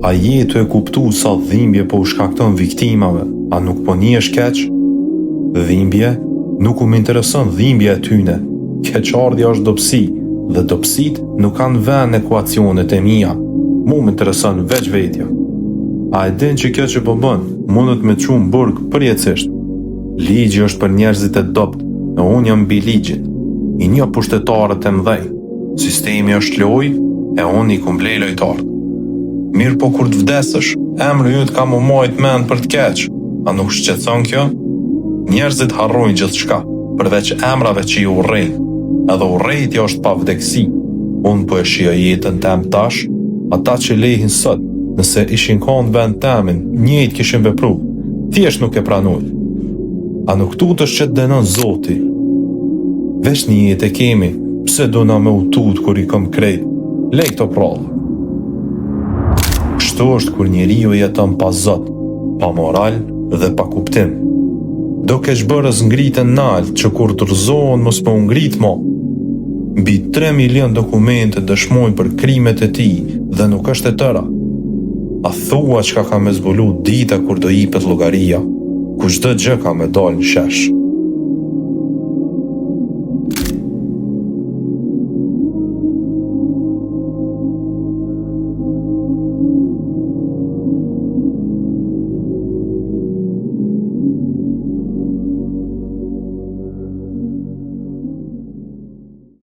A je tu e kuptu sa dhimbje po u shkakton viktimave, a nuk po nihesh keq? Dhimbje? Nuk më intereson dhimbja e tyne. Keqardhja është dobësi, dhe dobësitë nuk kanë vend në ekuacionet e mia. Mu më intereson veç vetja. A e din që kjo që po bën, mundet me çu në burg përjetësisht? Ligji është për njerëzit e dobët, e unë jam mbi ligjin. I njoh pushtetarët e mëdhenj. Sistemi është lojë, e unë i kum ble lojtarët. Mirëpo kur të vdesësh, emri yt ka m'u majt mend për të keq. A nuk shqetëson kjo? Njerëzit harrojnë gjithçka, përveç emrave që i urrejnë. Edhe urrejtja është pavdekësi. Unë po e shijoj jetën tem tash, ata që lehin sot, nëse ishin kon n'vend temin, njëjtë kishin vepru. Thjesht nuk e pranojnë. A nuk tutesh që të dënon Zoti? Veç një jetë e kemi, pse dona me u tut kur i kom krejt? Lej këto pralla. Kështu është kur njeriu jeton pa Zot, pa moral dhe pa kuptim. Do keqbërës ngriten nalt që kur të rrëzohen mos me u ngrit mo. Mbi 3 milion dokumente dëshmojnë për krimet e tij dhe nuk është e tëra. A thua çka ka me zbulu dita kur do jipet llogaria, ku çdo gjë ka me dalë në shesh.